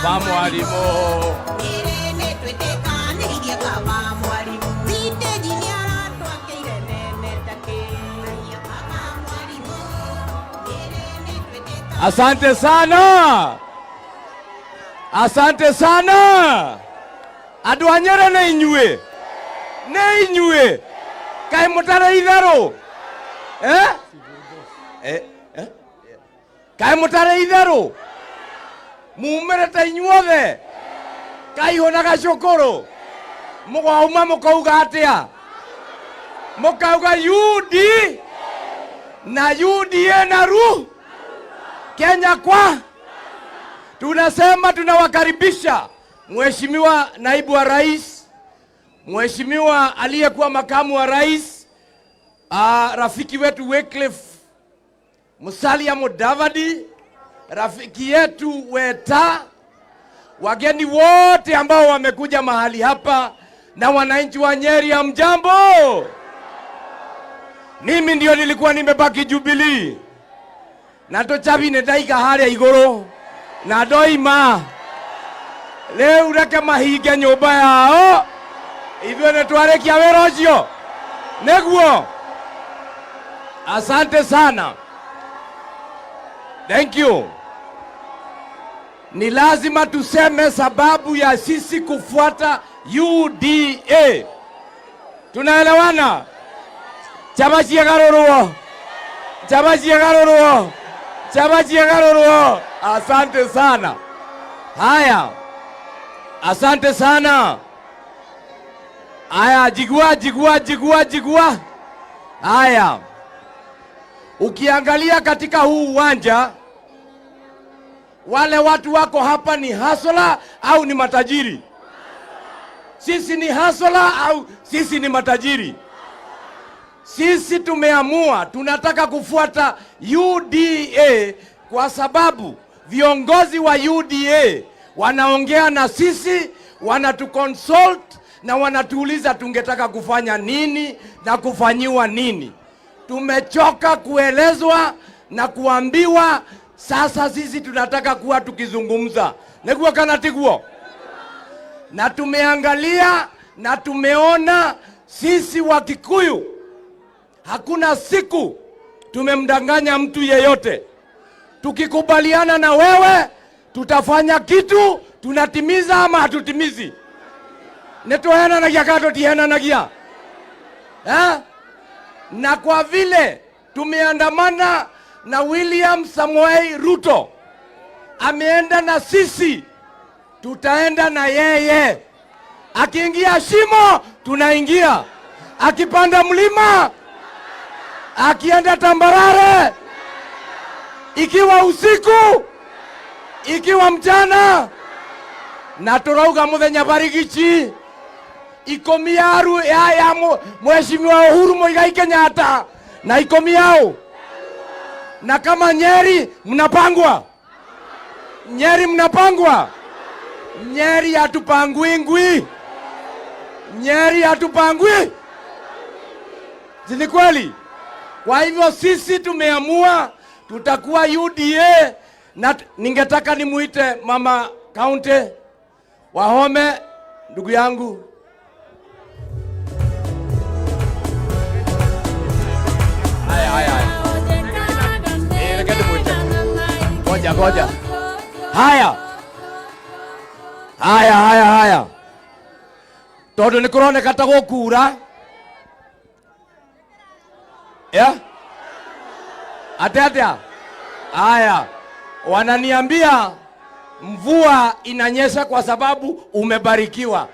Kaba mwalimu. Asante sana. Asante sana. Andũ a Nyerĩ nĩ inyuĩ. Nĩ inyuĩ. Kaĩ mũtarĩ itherũ? Eh? Eh? Eh? Kaĩ mũtarĩ itherũ? Mumĩrĩte inyuothe. Kaihũ na gacũkũrũ. Mũkauma mũkauga atĩa? Mũkauga UD na UDA na RU Kenya kwa tunasema tunawakaribisha Mheshimiwa Naibu wa Rais, Mheshimiwa aliyekuwa makamu wa rais, rafiki wetu Wycliffe Musalia Mudavadi, rafiki yetu Weta, wageni wote ambao wamekuja mahali hapa na wananchi wa Nyeri, hamjambo? Mimi ndio nilikuwa nimebaki Jubilee na tũcabine ndaiga harĩa igũrũ na ndoima rĩu reke mahinge nyũmba yao ithuĩ nĩ twarĩkia wĩra ũcio nĩguo. Asante sana, thank you. Ni lazima tuseme sababu ya sisi kufuata UDA. Tunaelewana? Chama ciĩgarũrwo, chama ciĩgarũrwo, chama ciĩgarũrwo. Asante sana. Haya, asante sana. Haya, jigua jigua jigua jigua. Haya, ukiangalia katika huu uwanja, wale watu wako hapa ni hustler au ni matajiri? Sisi ni hustler au sisi ni matajiri? Sisi tumeamua tunataka kufuata UDA kwa sababu viongozi wa UDA wanaongea na sisi, wanatuconsult na wanatuuliza tungetaka kufanya nini na kufanyiwa nini. Tumechoka kuelezwa na kuambiwa. Sasa sisi tunataka kuwa tukizungumza niguo kana tiguo, na tumeangalia na tumeona sisi wa Kikuyu hakuna siku tumemdanganya mtu yeyote. Tukikubaliana na wewe tutafanya kitu, tunatimiza ama hatutimizi? Nituhenanagia kana tutihenanagia eh? Na kwa vile tumeandamana na William Samoei Ruto, ameenda na sisi, tutaenda na yeye. Akiingia shimo tunaingia, akipanda mlima, akienda tambarare, ikiwa usiku, ikiwa mchana, na turauga muthenya barigichi ikumi ya ya Mheshimiwa Uhuru Muigai Kenyatta na ikumi yao. Na kama Nyeri mnapangwa, Nyeri mnapangwa, Nyeri hatupangwi ngwi, Nyeri hatupangwi, si ni kweli? Kwa hivyo sisi tumeamua tutakuwa UDA, na ningetaka nimuite mama kaunti Wahome, ndugu yangu. Haya, haya, haya. Reke ndimwite. Ngoja, ngoja. Haya. Haya, haya, haya. Tondu nĩ kũroneka ta gũkura. Yeah? Ate atia? Haya. Wananiambia mvua inanyesha kwa sababu umebarikiwa.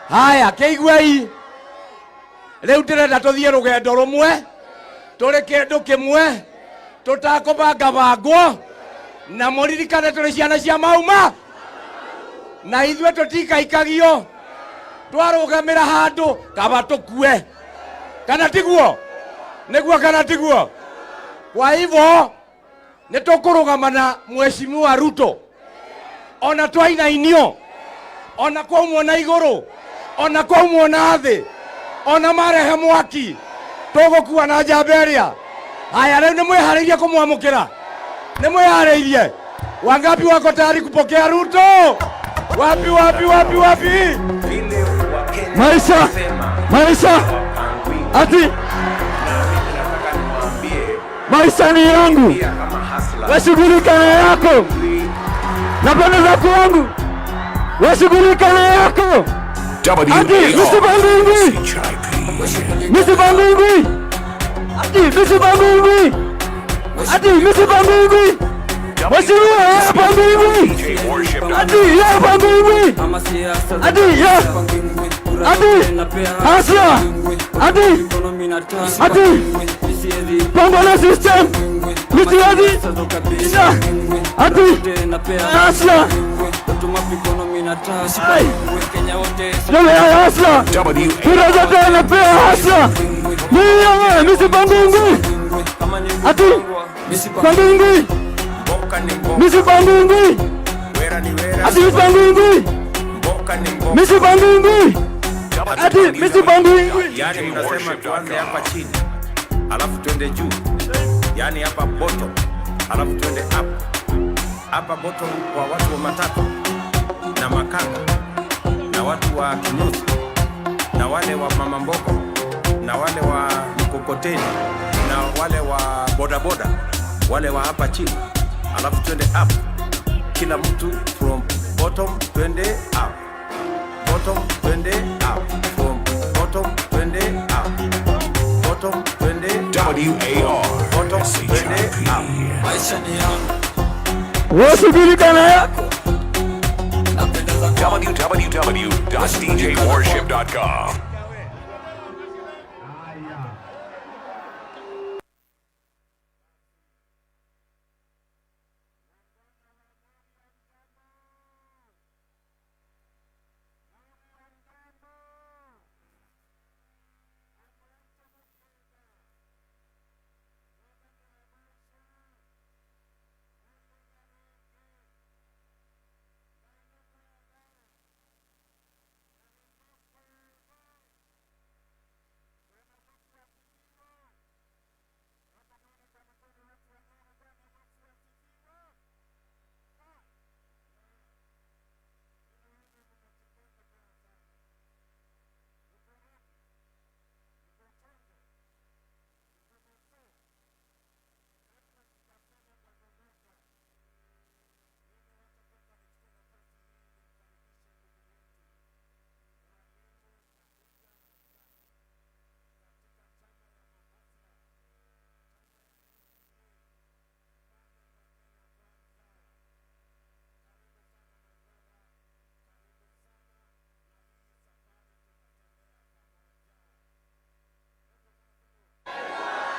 Haya, kĩiguei. Rĩu ndĩrenda tũthiĩ rũgendo rũmwe tũrĩ kĩndũ kĩmwe tũtakũbangabangwo na mũririkane tũrĩ ciana cia mauma na ithuĩ tũtikaikagio twarũgamĩra handũ kaba tũkue, kana tiguo? Nĩguo kana tiguo? Kwa hivyo nĩ tũkũrũgama na Mheshimiwa Ruto ona twainainio, ona kwaumwo na igũrũ, ona kwaumwo na thĩ, ona marehe mwaki, tũgũkua na njamba ĩrĩa. Haya, rĩu nĩ mwĩharĩirie kũmwamũkĩra? Nĩ mwĩharĩirie? Wangapi wako tayari kupokea Ruto? Wapi, wapi, wapi, wapi? Vile Wakenya Maisha, wanasema maisha, hawapangwi. Ati Na mimi nataka niwaambie maisha ni yangu, pia kama hustler, washughulika na yako, napenda kwangu, washughulika na yako. Ati misipangwingwi, misipangwingwi, ati misipangwingwi, ati misipangwingwi, mheshimiwa yapangwingwi, ati yapangwingwi, ati ya ati hustler, ati ati pangona system, misiwezi ati hustler, ai Ndio hustler, kura zote napea hustler, mimi misipangwingwi, ati pangwingwi, mboka ni mboka, misipangwingwi, wera ni wera, ati misipangwingwi, mboka ni mboka. Misipangwingwi, ati misipangwingwi. Yaani mnasema tuanze hapa chini alafu twende juu, yaani hapa bottom alafu twende up. Hapa bottom kwa watu wa matatu na makanga na watu wa kinyozi na wale wa mama mboga na wale wa mkokoteni na wale wa bodaboda, wale wa hapa chini, alafu twende up. Kila mtu from bottom twende up, bottom twende up, from bottom twende up, bottom twende up, bottom twende up. Washughulika na yako. www.djworship.com.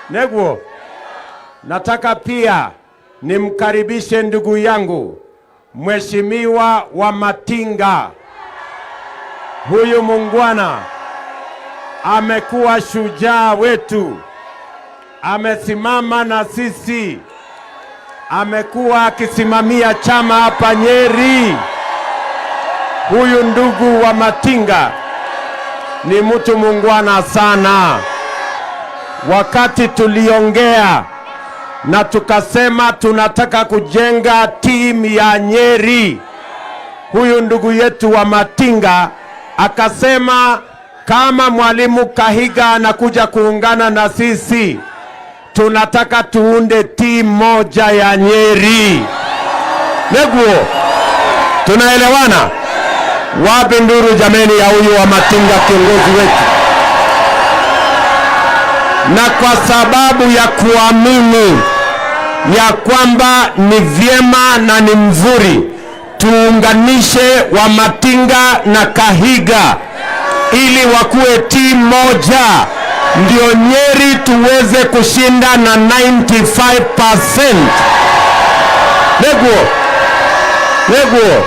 Neguo, nataka pia nimkaribishe ndugu yangu Mheshimiwa Wamatinga. Huyu mungwana amekuwa shujaa wetu, amesimama na sisi, amekuwa akisimamia chama hapa Nyeri. Huyu ndugu Wamatinga ni mtu mungwana sana. Wakati tuliongea na tukasema tunataka kujenga timu ya Nyeri, huyu ndugu yetu Wamatinga akasema kama Mwalimu Kahiga anakuja kuungana na sisi, tunataka tuunde timu moja ya Nyeri. Neguo, tunaelewana? Wapi nduru jameni ya huyu Wamatinga kiongozi wetu? Na kwa sababu ya kuamini ya kwamba ni vyema na ni mzuri tuunganishe Wamatinga na Kahiga ili wakuwe timu moja, ndio Nyeri tuweze kushinda na 95%. Neguo, neguo,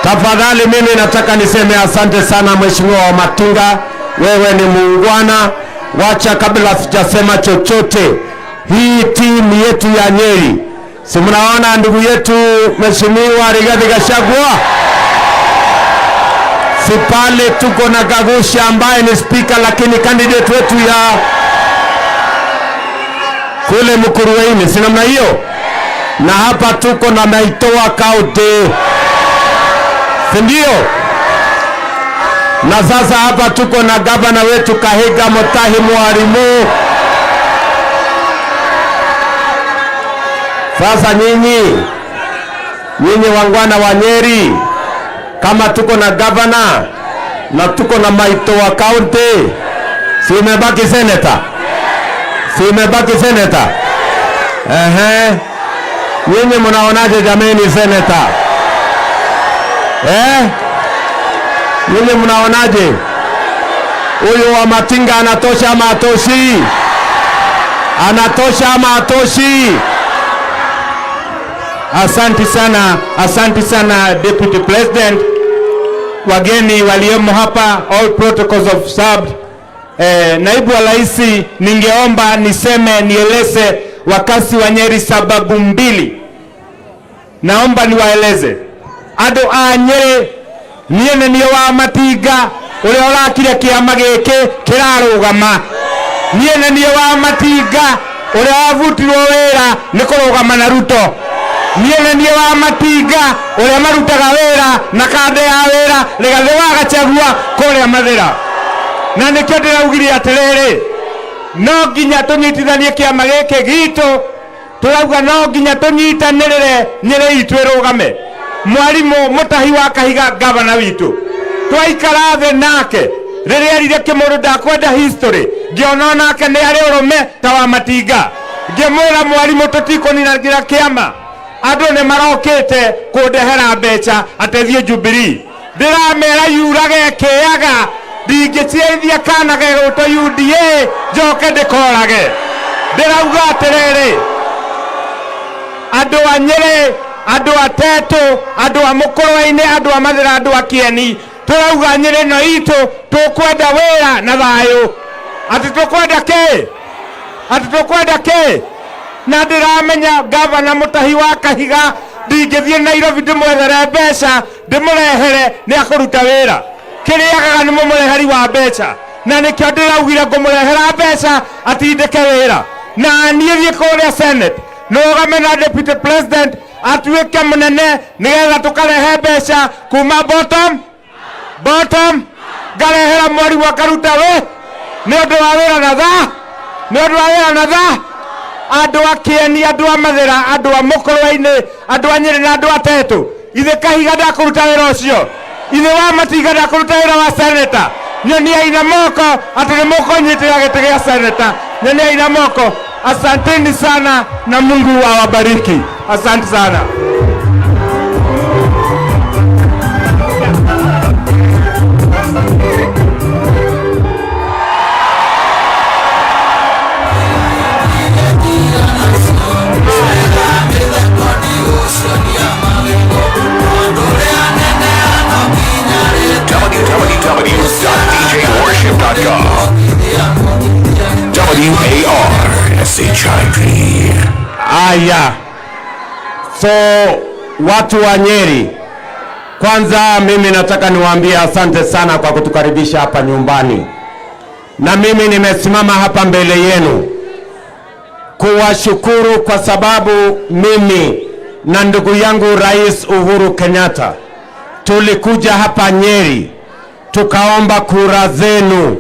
tafadhali mimi nataka niseme asante sana Mheshimiwa Wamatinga, wewe ni muungwana. Wacha kabla sijasema chochote, hii timu yetu ya Nyeri, si mnaona ndugu yetu Mheshimiwa Rigathi Gachagua, si pale tuko na Gagusha ambaye ni speaker, lakini candidate wetu ya kule Mukurweini, si namna hiyo? Na hapa tuko na Maitoa County, si ndio? Na sasa hapa tuko na gavana wetu Kahiga Mutahi Mwalimu. Sasa nyinyi wangwana wa Nyeri, kama tuko na gavana na tuko na Maitoa County, si imebaki senator? Si imebaki senator? Ehe. Nyinyi mnaonaje jameni, senator? Eh? Nyinyi mnaonaje? Huyu wa Matinga anatosha ama atoshi? Anatosha ama atoshi? Asante sana, asante sana Deputy President, wageni waliomo hapa, all protocols observed. Naibu wa Rais, ningeomba niseme, nieleze wakazi wa Nyeri sababu mbili. Naomba niwaeleze andu a Nyeri, niĩ nĩ niĩ wa Matinga ũrĩa ũrakire kĩama gĩkĩ kĩrarũgama. Niĩ nĩ niĩ wa Matinga ũrĩa wabutirwo wĩra nĩ kũrũgama na Ruto. Niĩ nĩ niĩ wa Matinga ũrĩa marutaga wĩra na kande ya wĩra Rigathĩ wa Gachagua kũrĩa Mathĩra. Na nĩkĩo ndĩraugire atĩrĩrĩ, no nginya tũnyitithanie kĩama gĩkĩ gitũ, tũrauga no nginya tũnyitanĩrĩre Nyĩrĩ itũ ĩrũgame. Mwarimu Mutahi wa Kahiga gavana witũ twaikara thĩ nake rĩrĩa erire Kĩmũndũ ndakwenda history, ngĩona onake nĩ arĩ ũrũme ta wa Matinga, ngĩmwĩra mwarimu tũtikũninangira kĩama, andũ nĩ marokĩte kũndehera mbeca atĩ thiĩ Jubilee, ndĩramera yurage kĩaga, ndingĩciarithia kana gegũtwo UDA njoke ndĩkorage. Ndĩrauga atĩrĩrĩ, andũ a Nyĩrĩ, andũ a Tetũ, andũ a Mũkũrwe-inĩ, andũ a Mathĩra, andũ a Kĩeni, tũrauga Nyĩrĩ ĩno itũ tũkwenda wĩra na thayũ. Atĩ tũkwenda kĩ? Atĩ tũkwenda kĩ? Na ndĩramenya gavana Mutahi wa Kahiga ndingĩthiĩ Nairobi ndĩmwethere mbeca ndĩmũrehere nĩ akũruta wĩra. Kĩrĩa agaga nĩ mũmũreheri wa mbeca, na nĩkĩo ndĩraugire ngũmũrehera mbeca atindĩke wĩra. Na niĩ thiĩ kũrĩa Senate nũgame na Deputy President atuĩke mũnene nĩgetha tũkarehe mbeca kuma bottom bottom, ngarehera mwarimu akaruta wĩ nĩ ũndũ wa wĩra na thaa, nĩ ũndũ wa wĩra na thaa. Andũ a Kĩeni, andũ a Mathĩra, andũ a Mũkũrwe-inĩ, andũ a Nyĩrĩ na andũ a Tetũ, ithe Kahiga ndakũruta wĩra ũcio, ithe wa Matinga ndakũruta wĩra wa seneta. Nyoniai na moko atĩ nĩ mũkũnyitĩra gĩtĩ gĩa seneta. Nyoniai na moko. Asanteni sana na Mungu awabariki. Asante sana. www.djworship.com. WARSHIP. Aya, so watu wa Nyeri, kwanza mimi nataka niwaambie asante sana kwa kutukaribisha hapa nyumbani, na mimi nimesimama hapa mbele yenu kuwashukuru kwa sababu mimi na ndugu yangu Rais Uhuru Kenyatta tulikuja hapa Nyeri tukaomba kura zenu.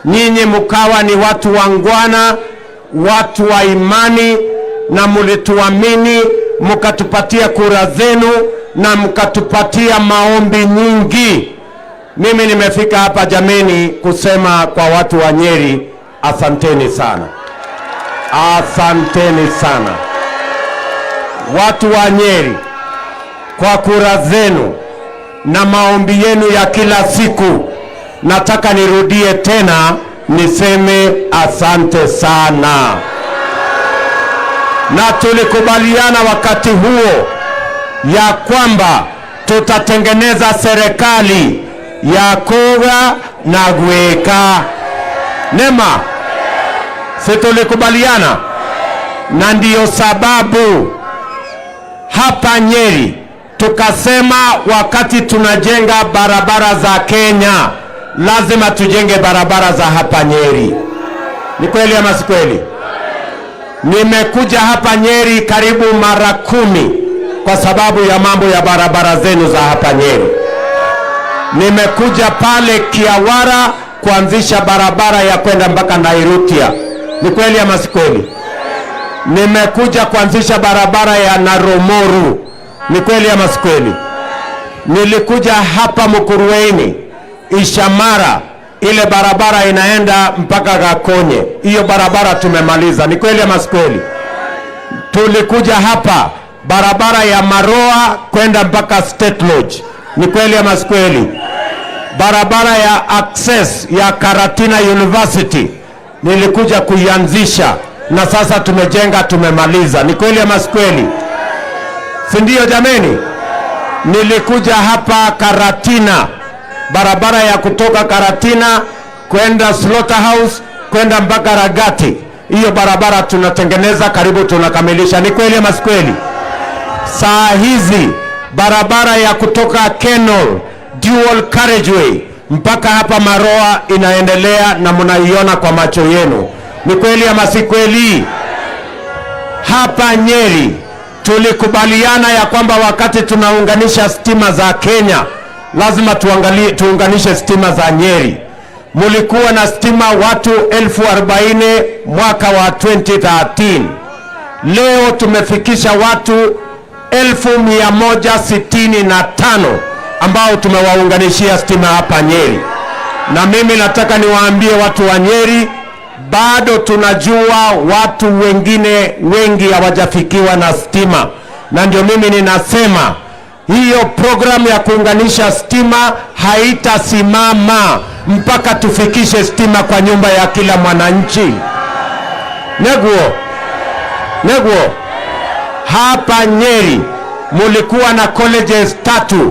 Nyinyi mkawa ni watu wangwana, watu wa imani, na mulituamini mkatupatia kura zenu na mkatupatia maombi nyingi. Mimi nimefika hapa jameni kusema kwa watu wa Nyeri, asanteni sana, asanteni sana watu wa Nyeri kwa kura zenu na maombi yenu ya kila siku. Nataka nirudie tena niseme asante sana. Na tulikubaliana wakati huo ya kwamba tutatengeneza serikali ya kura na gweka. Nema, si tulikubaliana? Na ndiyo sababu hapa Nyeri tukasema wakati tunajenga barabara za Kenya lazima tujenge barabara za hapa Nyeri. Ni kweli ama si kweli? Nimekuja hapa Nyeri karibu mara 10 kwa sababu ya mambo ya barabara zenu za hapa Nyeri. Nimekuja pale Kiawara kuanzisha barabara ya kwenda mpaka Nairutia. Ni kweli ama si kweli? Nimekuja kuanzisha barabara ya Naromoru. Ni kweli ama si kweli? Nilikuja hapa Mukurweini, Ishamara, ile barabara inaenda mpaka Gakonye. Hiyo barabara tumemaliza. Ni kweli ama si kweli? Tulikuja hapa barabara ya Maroa kwenda mpaka State Lodge. Ni kweli ama si kweli? Barabara ya access ya Karatina University nilikuja kuianzisha na sasa tumejenga, tumemaliza. Ni kweli ama si kweli? Si ndio jameni? Nilikuja hapa Karatina, barabara ya kutoka Karatina kwenda Slaughterhouse kwenda mpaka Ragati. Hiyo barabara tunatengeneza, karibu tunakamilisha. Ni kweli ama si kweli? Saa hizi barabara ya kutoka Kenol dual carriageway mpaka hapa Maroa inaendelea na mnaiona kwa macho yenu. Ni kweli ama si kweli? Hapa Nyeri tulikubaliana ya kwamba wakati tunaunganisha stima za Kenya lazima tuangalie, tuunganishe stima za Nyeri. Mulikuwa na stima watu 40,000 mwaka wa 2013. Leo tumefikisha watu 165,000 ambao tumewaunganishia stima hapa Nyeri. Na mimi nataka niwaambie watu wa Nyeri, bado tunajua watu wengine wengi hawajafikiwa na stima, na ndio mimi ninasema hiyo programu ya kuunganisha stima haitasimama mpaka tufikishe stima kwa nyumba ya kila mwananchi. Neguo, neguo, hapa Nyeri mulikuwa na colleges 3